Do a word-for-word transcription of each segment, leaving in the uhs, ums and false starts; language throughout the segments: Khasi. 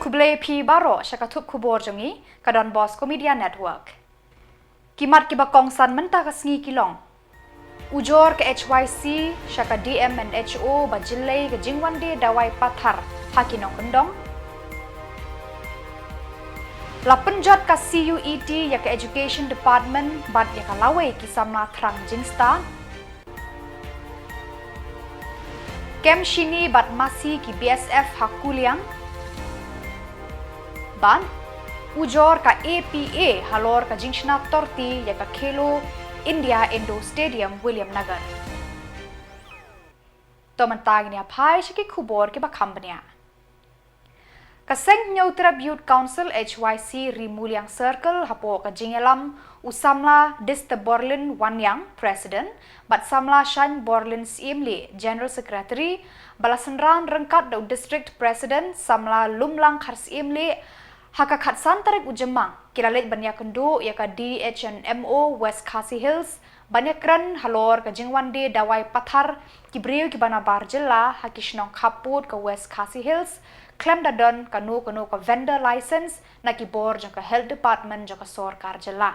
Khublei phi baroh sha ka thup khubor jong ngi ka Don Bosco Media Network. Ki mat kiba kongsan mynta ka sngi ki long: Ujor ka H Y C sha ka D M and H O ba jyllei ka jingwan die dawai pathar ha ki nongkyndong. La pynjot ka C U E T ïa ka Education Department bad ïa ka lawei ki samla thrang jingstad. Kem shini bad masi ki B S F ha Kuliang. Bad ujor ka A P A halor ka jingshna torti ïa ka Khelo India Indoor Stadium Williamnagar. To mynta ngin ïa phai sha ki khubor kiba kham bniah. Ka Seng Hynñiewtrep Youth Council H Y C Ri Muliang Circle hapoh ka jingïalam u samla Disteborlin Wanniang, President, bad samla Shaiñborlin Syiemlieh, General Secretary, ba la synran ryngkat da u District President samla Lumlang Kharsyiemlieh, ha ka khatsan tarik u Jymmang ki la leit ban ïakynduh ïa ka D H and M O West Khasi Hills ban ïakren halor ka jingwan die dawai pathar ki briew kiba nabar jylla ha ki shnong khappud ka West Khasi Hills khlem da don kano kano ka vendor license na ki bor jong ka Health Department jong ka sorkar jylla.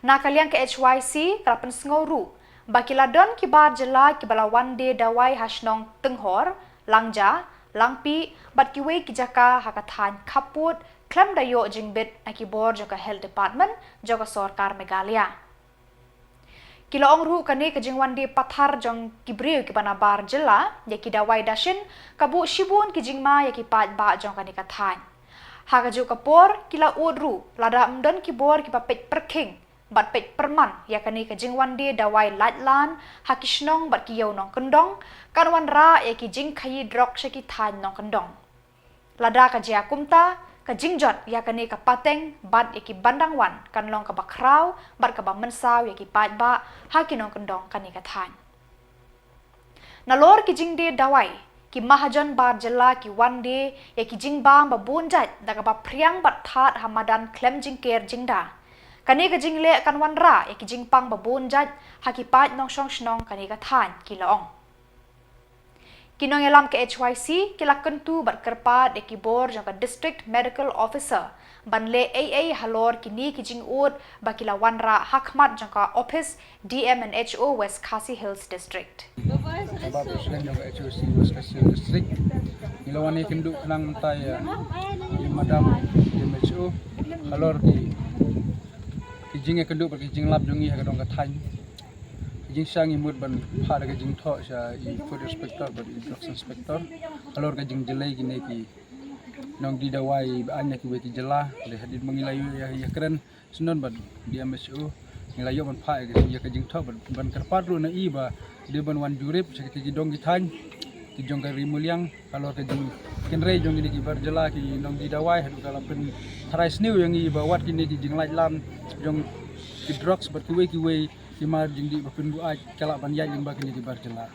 Na ka liang ka H Y C ka la pynsngew ruh ba ki la don ki bar jylla kiba la wan die dawai ha shnong Tynghor, Langja, Langpih bad kiwei ki jaka ha ka thaiñ khappud khlem da ïoh jingbit na ki bor jong ka Health Department jong ka sorkar Meghalaya. Ki la ong ruh kane ka jingwan die pathar jong ki briew kiba nabar jylla ïa ki dawai dashin ka buh shibun ki jingma ïa ki paidbah jong kane ka thaiñ. Ha kajuh ka por ki la ud ruh lada ym don ki bor kiba peit pyrkhing bad peit pyrman ïa kane ka jingwan die dawai laitlan ha ki shnong bad ki ïew nongkyndong, kan wanrah ïa ki jingkhaïi drok sha ki thaiñ nongkyndong. Lada ka jia kumta, ka jingjot ïa kane ka pateng bad ïa ki bandang wan kan long kaba khraw bad kaba mynsaw ïa ki paidbah ha ki nongkyndong kane ka thaiñ. Nalor ki jingdie dawai, ki mahajon bar jylla ki wan die ïa ki jingbam ba bun jait da kaba phriang bad thad ha madan khlem jingker jingda. Kane ka jingleh kan wanrah ïa ki jingpang ba bun jait ha ki paid nongshong shnong kane ka thaiñ, ki la ong. Ki nongïalam ka H Y C ki la kyntu bad kyrpad ïa ki bor jong ka District Medical Officer ban leh ei ei halor kine ki jingud ba ki la wanrah ha khmat jong ka ophis D M and H O West Khasi Hills District. Kaba President jong ka H Y C West Khasi Hills District, ngi la wan ïakynduh khnang mynta ïa i Madam D M H O halor ki, ki jingïakynduh bad ki jinglap jong ngi ha ka dong ka thaiñ. Ka jingshah ngi mut ban phah da ka jingthoh sha i Food Inspector bad i Drugs Inspector halor ka jingjyllei kine ki nongdie dawai ba aiñ na kiwei ki jylla. Lada hadien ba ngi la ïoh ïa, ïakren syndon bad D M H O, ngi la ïoh ban phah ïa ka jingthoh bad ban kyrpad ruh na i ba dei ban wan jurip sha kiti ki dong ki thaiñ ki jong ka Ri Muliang halor ka jingkynrei jong kine ki bar jylla ki nongdie dawai, haduh ka la pyntharai sniew ïa ngi ba wat kine ki jinglaitlam jong ki drugs bad kiwei kiwei ki mar jingdih ba pynbuaid ka lah ban ïaid lyngba kine ki bar jylla.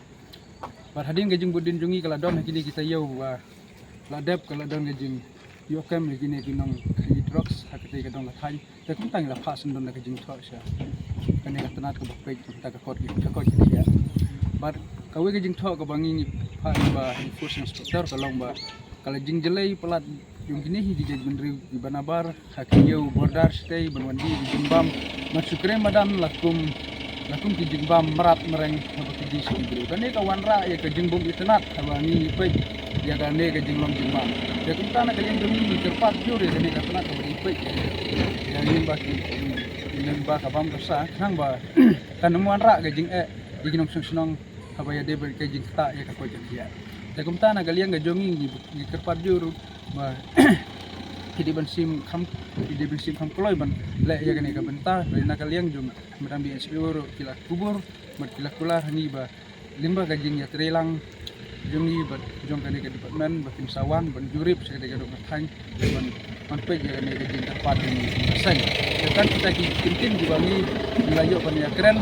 Bad hadien ka jingbud dien jong ngi ka la don ha kine ki taïew ba la dep ka la don ka jingïoh kem ïa kine ki nongkhaïi drugs ha katei ka dong ka thaiñ. Te kumta ngi la phah syndon da ka jingthoh sha kane ka tnat kaba peit, kumta ka kot ki, ka kot ki khiah. Bad kawei ka jingthoh kaba ngi, ngi phah ïa i Forest Inspector ka long ba ka la jingjyllei palat jong kine hi ki jaitbynriew kiba nabar ha ki ïew border shatei ban wan die ki jingbam. Mat shu kren madan la kum, la kum ki jingbam mrad mreng haba ki die sha ki briew. Kane ka wanrah ïa ka jingbym itynnad haba ngi, ngi peit ïa kane ka jinglong jingbam. Te kumta na ka liang jong ngi ngi kyrpad jur ïa kane ka tnat haba ngi peit ïa, ïa lyngba ki, lyngba ka bam ka sa, khnang ba kan ym wanrah ka jingeh ïa ki nongshong shnong haba ïadei bad ka jingktah ïa ka koit ka khiah. Te kumta na ka liang ka jong ngi ngi, ngi kyrpad jur ba ki dei ban shim kham, ki dei ban shim kham kloi ban leh ïa kane ka bynta. Bad na ka liang jong Madam D M H O ruh ki la kubur bad ki la kular ha ngi ba lyngba ka jingïatreilang jong ngi bad jong kane ka department ba kin sa wan ban jurip sha kane ka dong ka thaiñ ban, ban peit ïa kane ka jingkyrpad jong ngi ka seng. Te tang kita ki kyntien kiba ngi, ngi la ïoh ban ïakren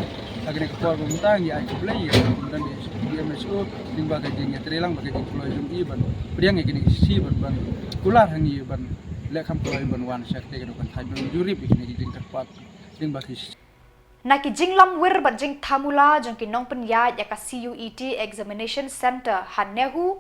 ha kane ka por ba mynta. Ngi ai khublei ïa ka Madam D M H O lyngba ka jingïatreilang bad ka jingkloi jong i ban pdiang ïa kine ki shisha bad ban kular ha ngi ban leh kham kloi ban wan sha kane ka dong ka thaiñ ban jurip ïa kine ki jingkyrpad lyngba ki shisha. Na ki jinglamwir bad jingthamula jong ki nongpynïaid ïa ka C U E T Examination Centre ha NEHU,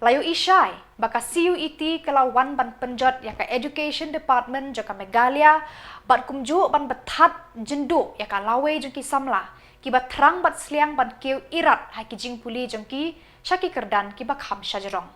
La ïohi shai ba ka C U E T ka la wan ban pynjot ïa ka Education Department jong ka Meghalaya bad kumjuh ban bthat jingduh ïa ka lawei jong ki samla kiba thrang bad sliang ban kiew irat ha ki jingpule jong ki sha ki kyrdan kiba kham shajrong.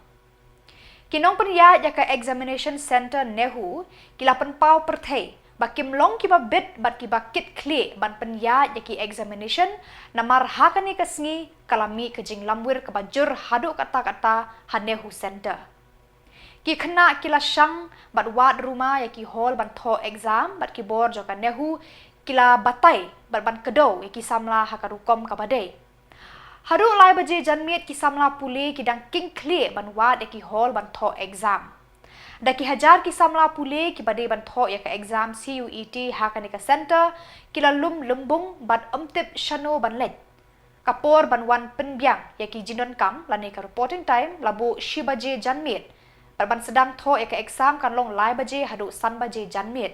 Ki nongpynïaid ïa ka Examination Centre NEHU ki la pynpaw pyrthei ba kim long kiba bit bad kiba kit khlieh ban pynïaid ïa ki examination, namar ha kane ka sngi ka la mih ka jinglamwir kaba jur haduh katta katta ha NEHU Centre. Ki khynnah ki la shang bad wad ruma ïa ki hall ban thoh exam bad ki bor jong ka NEHU ki la batai bad ban kdew ïa ki samla ha ka rukom kaba dei. Haduh lai baje janmiet ki samla pule ki dang king khlieh ban wad ïa ki hall ban thoh exam. Da ki hajar ki samla pule kiba dei ban thoh ïa ka exam C U E T ha kane ka centre ki la lum lymbung bad ym tip shano ban leit. Ka por ban wan pynbiang ïa ki jingdonkam lane ka reporting time la buh shi baje janmiet bad ban sdang thoh ïa ka exam kan long lai baje haduh san baje janmiet.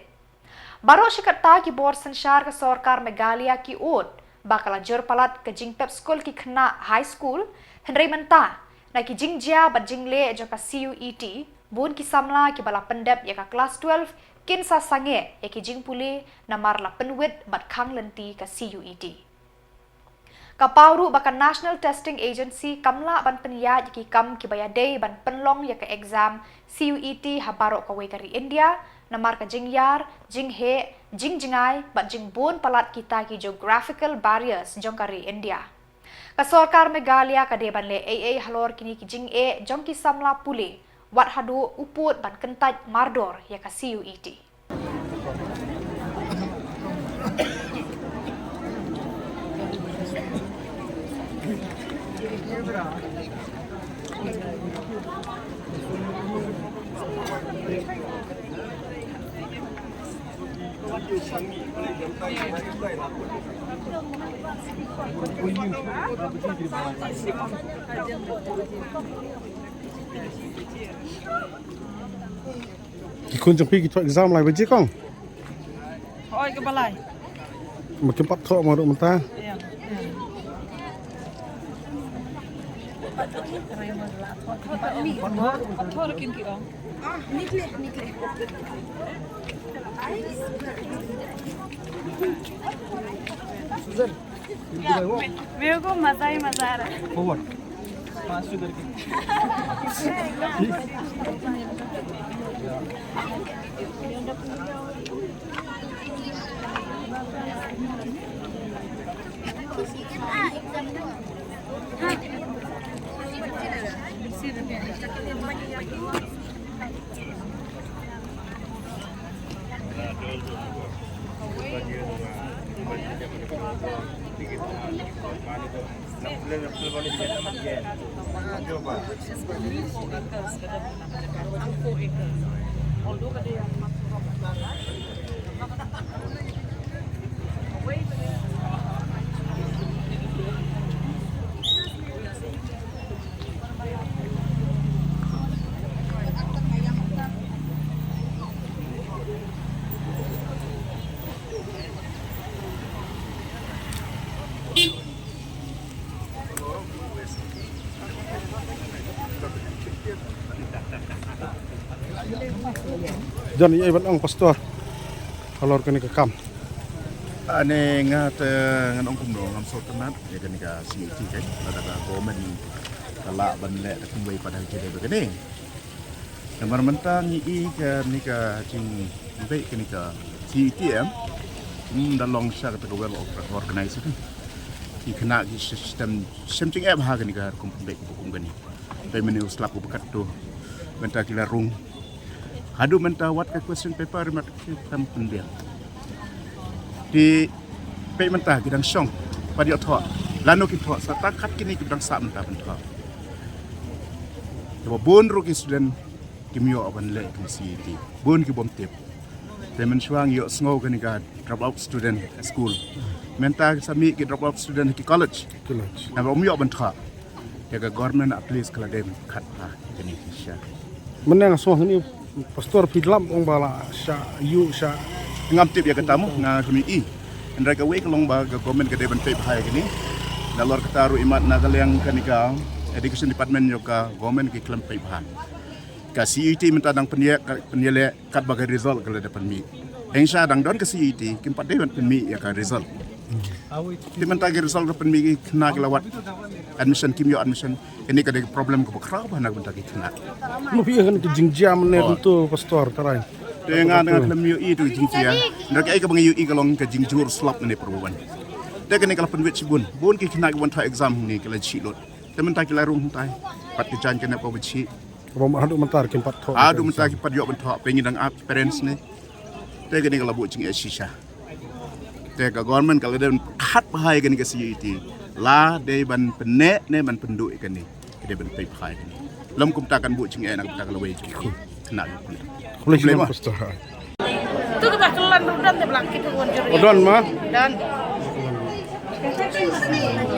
Baroh shi katta ki bor synshar ka sorkar Meghalaya ki ud ba ka la jur palat ka jingpep skul ki khynnah high school, hynrei mynta na ki jingjia bad jingleh jong ka C U E T, bun ki samla kiba la pyndep ïa ka klas twelve kin sa sangeh ïa ki jingpule namar la pynwit bad khang lynti ka C U E T. Ka paw ruh ba ka National Testing Agency kam lah ban pynïaid ïa ki kam kiba ïadei ban pynlong ïa ka exam C U E T ha baroh kawei ka ri India, namar ka jingïar, jingheh, jingjngai bad jingbun palat kita ki geographical barriers jong ka ri India. Ka sorkar Meghalaya ka dei ban leh ei ei halor kine ki jingeh jong ki samla pule, wat haduh u pud ban kyntait mardor ïa ka C U E T. Ki khun jong phi ki thoh exam lai baje kong? Hoi, ka ba lai. Ma kim pat thoh ma ruh mynta. Ïa. Thoh ruh kin ki ong. Nikle, nikle. Susan. मेरे को मजा ही मजा आ रहा है। Forward. पाँच सौ करके। Jon, ïa ban ong pastor halor kane ka kam. Ane nga te ngan ong kumno, ngam sngewtynnat ïa kane ka C U E T, kan, lada ka government ka lah ban leh da kumwei pat ha ki jaka ba kane. Namar mynta ngi i kane ka jingbeh kane ka C U E T em, hmm, da long sha kata ka well organized. Ki khynnah ki shem, shem jingeh bha ha kane ka rukom pynbeh kum kane. Te mynne u slap u ba katto mynta ki la rung. Haduh mynta wat ka question paper mat ki kam pynbiang. Te peit mynta ki dang shong pat ïoh thoh. Lano kin thoh, sa ta kat kine ki dang sah mynta ban thoh. Te ba bun ruh ki student kim ïoh ban leh kum C U E T. Bun ki bym tip. Te mynshuwa ngi ïohsngew kane ka drop out student school. Mynta sa mih ki drop out student ki college. College. Naba ym ïoh ban thoh. Te ka government at least ka la dei ban khat bha kane ki sha. Mynne nga sngew hangne pastor phi dlam ong ba la sha ïoh sha. Ngam tip ïa kata mo, nga kynmaw i. Hynrei kawei ka long ba ka government ka dei ban peit bha ïa kane. Nalor kata ruh imat na ka liang kane ka Education Department ïa ka government ki khlem peit bha. Ka C U E T mynta dang pynïa, ka pynïaleh katba ka result ka la dep pynmih. Hynrei sha dang don ka C U E T kim pat dei ban pynmih ïa ka result. Te mynta ka result ka pynmih ki khynnah ki la wad admission kim ïoh admission. Kane ka dei ka problem kaba khraw bha na ka bynta ki khynnah. Mo phi ïa kane ka jingjia mynne to pastor tarai. Te nga nga khlem ïohi ïa tu ka jingjia. Hynrei kaei kaba nga ïohi ka long ka jingjur slap mynne para bun. Te kane ka la pynwit shibun. Bun ki khynnah ki wan thoh exam hangne ki la shih lut. Te mynta ki la rung hangtai. Pat ki jaiñ kane kaba shih. Kaba haduh mynta kim pat thoh. Haduh mynta ki pat ïoh ban thoh, pynban ngi dang ap parents ne. Te kane ka la buh jingeh shisha. Te ka government ka la dei ban pyrkhat bha ïa kane ka C U E T. La dei ban pynneh ne ban pynduh ïa kane. Ka dei ban peit bha ïa kane. Lym kumta kan buh jingeh na kumta ka lawei jong ki. Khynnah ki. Khublei shibun pastor. Tu ka ba kyllon ruh don te blanket tu won jeri. Oh, don ma? Don.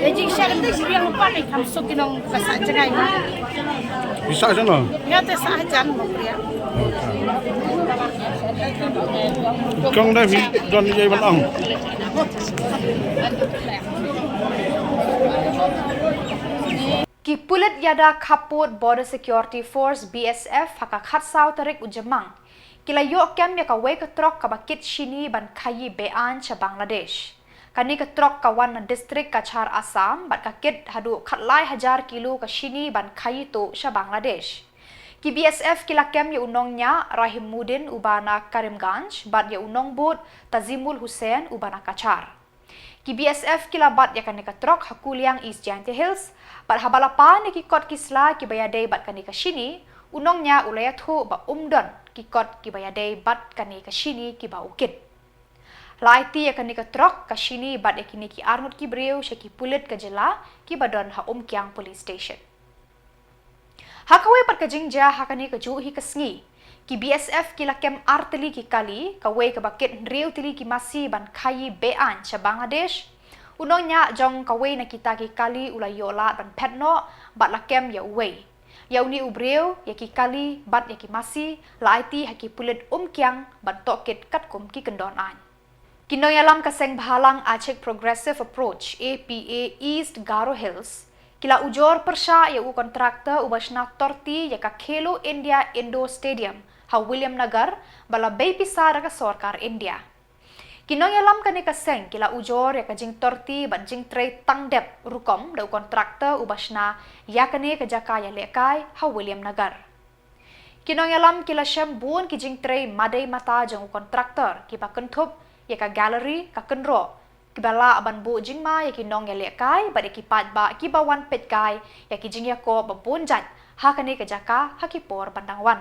Ejing sha kan biang pa ni kam suk ki nong ka sa jngai ma. Bisa jano? Nga te sa jan mo priya. Kong da mi don ye ban ong. Ki pulit ïada khappud Border Security Force, B S F, ha ka khatsaw tarik u Jymmang ki la ïoh kem ïa kawei ka trok kaba kit shini ban khaïi be-aiñ sha Bangladesh. Kane ka trok ka wan na district Cachar Assam bad ka kit haduh khatlai hajar kilo ka shini ban khaïi tuh sha Bangladesh. Ki B S F ki la kem ïa u nongñiah Rahimuddin uba na Karimganj bad ïa u nongbud Tazimul Hussain uba na Cachar. Ki B S F ki la bat ïa kane ka trok ha Kuliang, East Jaintia Hills bad haba la pan ïa ki kot ki sla kiba ïadei bad kane ka shini, u nongñiah u la ïathuh ba um don ki kot kiba ïadei bad kane ka shini kiba u kit. La aiti ïa kane ka trok, ka shini bad ïa kine ki arngut ki briew sha ki pulit ka jylla kiba don ha Umkiang Police Station. Ha kawei pat ka jingjia ha kane kajuh hi ka sngi, ki B S F ki la kem ar tylli ki kali, kawei kaba kit hynriew tylli ki masi ban khaïi be-aiñ sha Bangladesh. U nongñiah jong kawei na kita ki kali u la ïoh lad ban phet noh bad la kem ïa uwei. Ïa une u briew, ïa ki kali bad ïa ki masi la aiti ha ki pulit Umkiang ban tohkit katkum ki kyndon aiñ. Ki nongïalam ka seng bhalang Achik Progressive Approach, A P A, East Garo Hills ki la ujor pyrshah ïa u kontraktor uba shna torti ïa ka Khelo India Indoor Stadium ha Williamnagar ba la bei pisa da ka sorkar India. Ki nongïalam kane ka seng ki la ujor ïa ka jingtorti bad jingtrei tang dep rukom da u kontraktor uba shna ïa kane ka jaka ïalehkai ha Williamnagar. Ki nongïalam ki la shem bun ki jingtrei madei mata jong u kontraktor kiba kynthup ïa ka gallery, ka kynroh, kiba lah ban buh jingma ïa ki nongïalehkai bad ïa ki paidbah kiba wan peit kai ïa ki jingïakob ba bun jait ha kane ka jaka ha ki por ban dang wan.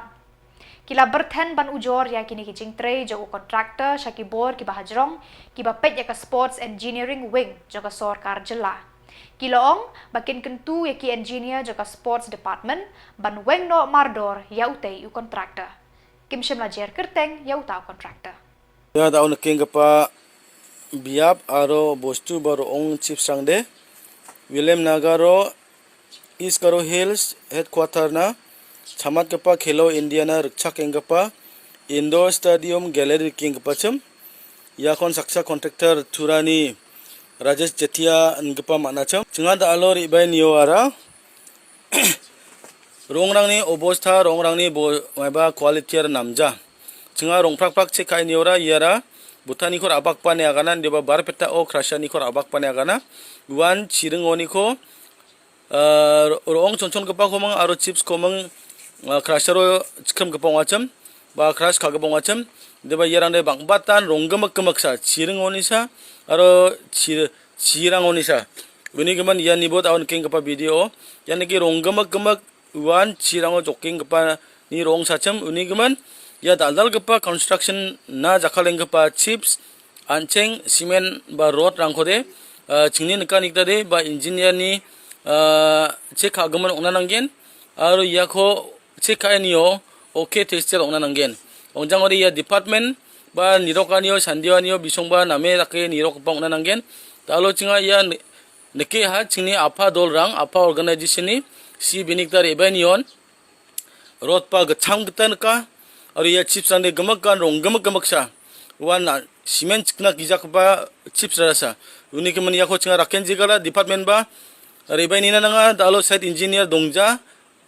Ki la byrthen ban ujor ïa kine ki jingtrei jong u kontraktor sha ki bor kiba hajrong kiba peit ïa ka Sports Engineering Wing jong ka sorkar jylla. Ki la ong ba kin kyntu ïa ki engineer jong ka Sports Department ban weng noh mardor ïa utei u kontraktor. Kim shym la jer kyrteng ïa uta u kontraktor. Ïa da un keng kapa biap aro bostu baro ong Chief Sangde Williamnagar ro East Garo Hills headquarter na chamat kapa Khelo India na rikchak keng kapa indoor stadium gallery keng kapa chem. Ïa kon saksa contractor Thurani Rajesh Jatia ngpa mana chem. Chinga da alo ri bai nio ara. Rongrang ni obostha, rongrang ni bo, maiba quality ar namja. Chinga rong prak prak che kai niora yara. Butani khor abak pane agana, deba bar peta o krasha ni khor abak pane agana. Wan chireng oni ko, ah, ro-, rong chon chon kapa komang, aro chips komang, ah, krasha ro chikrem kapa ngacham, ba crash ka kapa ngacham, deba yarang de bang batan rong gemek gemek sa, chireng oni sa, aro chir-, chirang oni sa. Uni gemen ya ni bot awan king kapa video, ya ni ki rong gemek gemek, wan chirang o joking kapa ni rong sachem, uni gemen ya dal dal kapa construction na jakaleng kapa chips, ancheng, cement ba road rang khode, ah, chingni neka nikta de ba engineer ni, ah, che kha gemen ongna nanggen, aro ya ko che kha ni o, okay tester ongna nanggen. Ongjang ode ya department ba nirok ani o, sandi ani o, bisong ba name rake nirok pa ongna nanggen. Talo chinga ya ne-, neke ha chingni apa dol rang, apa organization ni, si binik ta reben yon. Rot pa gacham gatan ka, aro ya chips ande gemek kan rong gemek gemek sa. Wan na cement chikna kijak ba chips rasa. Uni kemen ya ko chinga raken jigala department ba, Ribai nina nanga da alo site engineer dongja.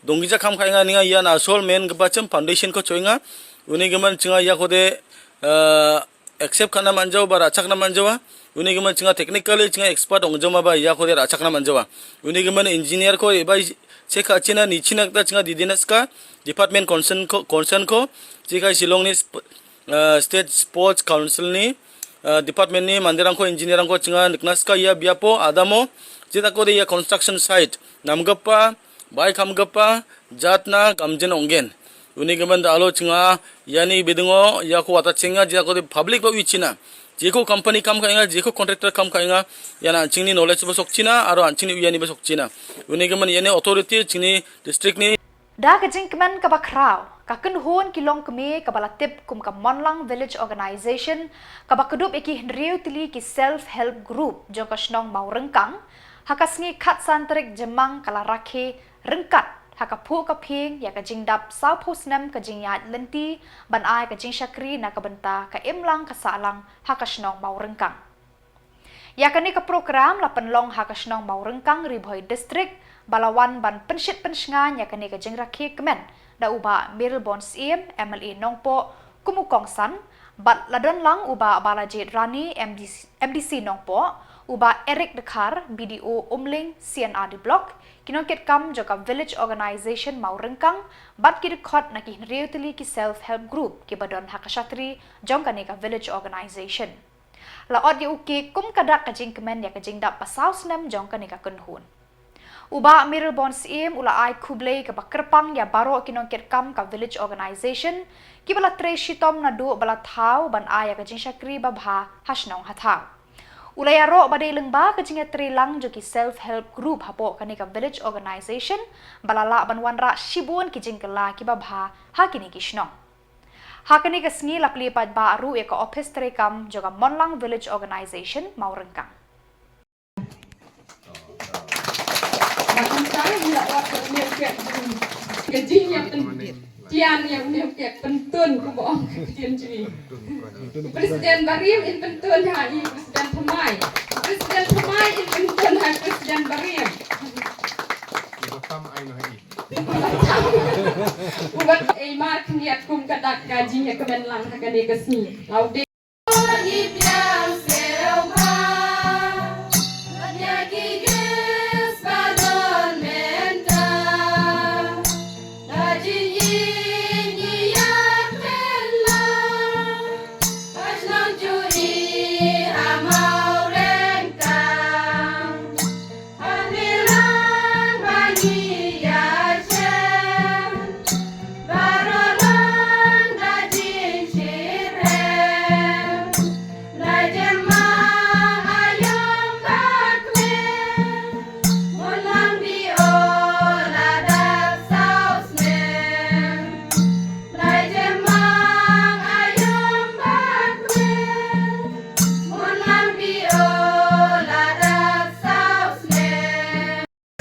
Dongja kam khainga ninga ia na asol main kepachem foundation ko choinga. Uni gemen chinga ia kode, eh, accept kana manjawa ba rachak na manjawa. Uni gemen chinga technically chinga expert ongjawa ba ia kode rachak na manjawa. Uni gemen engineer ko ribai cheka china ni china kta chinga didinas ka department concern ko, concern ko. Chika Shillong ni sp-, eh, State Sports Council ni, eh, department ni mandirang ko engineer ko chinga niknas ka ia biapo adamo. Jita ko de ia construction site. Namgapa, bai kamgapa, jatna, gamjen onggen. Uni gemen da alo chinga, ia ni bidungo, ia ko wata chinga, jia ko de public ba wi china. Jiko company kam khainga, jiko contractor kam khainga, ia na chingni knowledge ba sok china, aro chingni ia ni ba sok china. Uni gemen ia ni authority, chingni district ni. Da ka jingkmen kaba khraw, ka kynhun ki longkmie kaba la tip kum ka Monlang Village Organization, kaba kdup ia ki hynriew tylli ki self help group jong ka shnong Mawryngkang, ha ka sngi khatsan tarik Jymmang ka la rakhe ryngkat ha ka phuh ka phieng ia ka jingdap sawphew snem ka jingïaid lynti ban ai ka jingshakri na ka bynta ka imlang ka sahlang ha ka shnong Mawryngkang. Ia kane ka program la pynlong ha ka shnong Mawryngkang, Ri Bhoi District, ba la wan ban pynshit pynshngaiñ ia kane ka jingrakhe kmen da u Bah Mayralborn Syiem, M L A Nongpoh, kum u kongsan, bad la don lang u Bah Balajied Rani, M D C, M D C Nongpoh, u Bah Eric Dkhar, B D O Umling, C and R D Block, ki nongkitkam jong ka Village Organization Mawryngkang, bad ki dkhot na ki hynriew tylli ki self help group kiba don ha ka shatri jong kane ka Village Organization. La ot ia u cake kum ka dak ka jingkmen ia ka jingdap ba saw snem jong kane ka kynhun. U Bah Mayralborn Syiem u la ai khublei kaba kyrpang ia baroh ki nongkitkam ka Village Organization, kiba la trei shitom naduh ba la thaw ban ai ia ka jingshakri babha ha shnong ha thaw. U la ïaroh ba dei lyngba ka jingïatreilang jong ki self help group hapoh kane ka Village Organization, ba la lah ban wanrah shibun ki jingkylla kiba bha ha kine ki shnong. Ha kane ka sngi la plie paidbah ruh ia ka ophis treikam jong ka Monlang Village Organization Mawryngkang. Ka jingïatian ïa une u kek, pyntun kumba ong ka ktien jong ngi. President barim in pyntun ha i President thymmai. President thymmai in pyntun ha President barim. Uba tam ei mar khyndiat kum ka dak ka jingïakmen lang ha kane ka sngi. La u dei.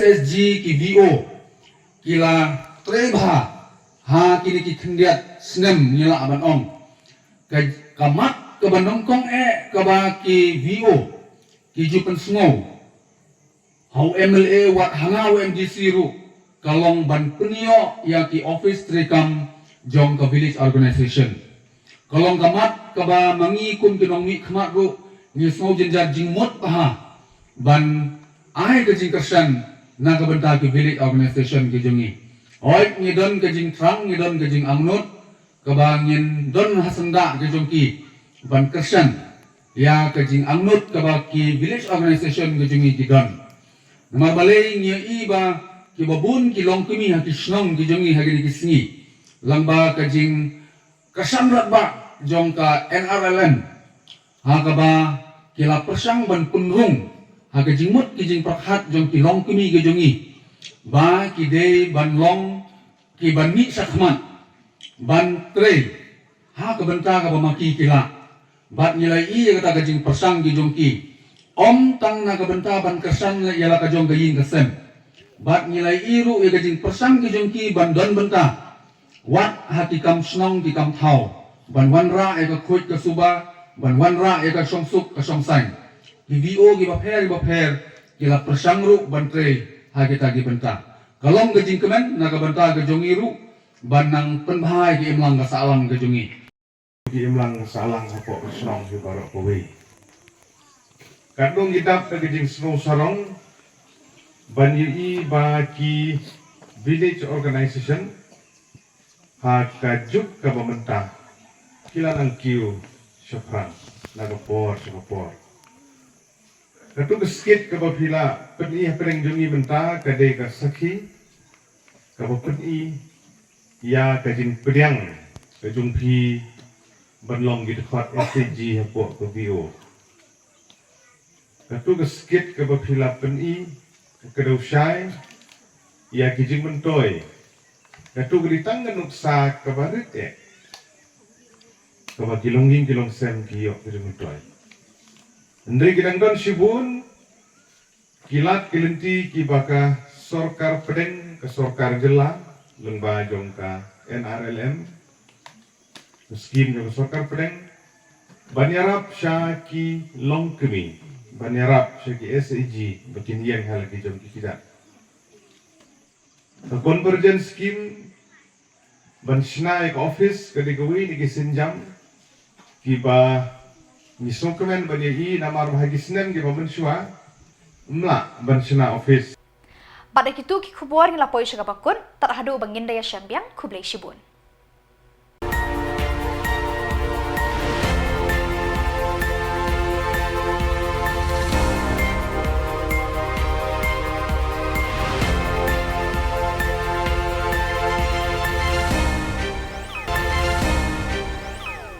S G ki V O ki la trei bha ha kine ki khyndiat snem ngi lah ban ong. Ka, ka mat kaba nyngkong eh kaba ki V O ki ju pynsngew ha u M L A wat ha nga u M D C ruh ka long ban pynïoh ïa ki office treikam jong ka village organization. Ka long ka mat kaba ma ngi kum ki nongmihkhmat ruh ngi sngew jynjar jingmut bha ban ai ka jingkyrshan na ka bynta ki village organization ki jong ngi. Hooid, ngi don ka jingthrang, ngi don ka jingangnud kaba ngin don ha syndah ki jong ki ban kyrshan ïa ka jingangnud kaba ki village organization ki jong ngi ki don. Namar balei ngi ïohi ba kiba bun ki longkmie ha ki shnong ki jong ngi ha kine ki sngi lyngba ka jingkyrshan radbah jong ka N R L M ha kaba ki la pyrshang ban pynrung ha ka jingmut ki jingpyrkhat jong ki longkmie ki jong ngi ba ki dei ban long kiban mih shakhmat ban trei ha ka bynta kaba ma ki ki lah. Bad ngi la ïohi ïa kata ka jingpyrshang ki jong ki ym tang na ka bynta ban kyrshan ïa la ka jong ka ïing ka sem. Bad ngi la ïohi ruh ïa ka jingpyrshang ki jong ki ban don bynta wat ha ki kam shnong ki kam thaw ban wanrah ïa ka khuid ka suba, ban wanrah ïa ka shongsuk ka shongsaiñ. Ki V O kiba pher kiba pher ki la pyrshang ruh ban trei Ha kita ki bynta ka long ka jingkmen na ka bynta ka jong ngi ruh ban nang pynbha ïa ki imlang ka sahlang ka jong ngi. Ki imlang ka sahlang hapoh ka shnong hi baroh kawei. Katno ngi dap da ka jingsngew sarong ban ïohi ba ki village organization ha ka juk kaba mynta ki la nang kiew shaphrang na ka por sha ka por. Katu ka skit kaba phi la pyni hapdeng jong ngi mynta ka dei ka sakhi kaba pyni ïa ka jingpdiang ka jong phi ban long ki dkhot S H G hapoh ka V O. Katu ka skit kaba phi la pyni ka dei shai ïa ki jingmyntoi. Katu ka dei tang ka nuksa kaba rit eh kaba ki longïing ki longsem ki ïoh ki jingmyntoi. Hynrei ki dang don shibun ki lad ki lynti kiba ka sorkar pdeng, ka sorkar jylla lyngba jong ka N R L M, ka skim jong ka sorkar pdeng, ban ïarap sha ki longkmie, ban ïarap sha ki S H G ba kin ïeng ha la ki jong ki kjat. Ka convergence scheme ban shna ïa ka office ka dei kawei na ki sienjam kiba ngi sngewkmen ban ïohi, namar ba ha ki snem kiba mynshuwa ym lah ban shna office. Bad da kitu ki khubor ngi la poi sha kaba kut, tad haduh ba ngin da ïashem biang, khublei shibun.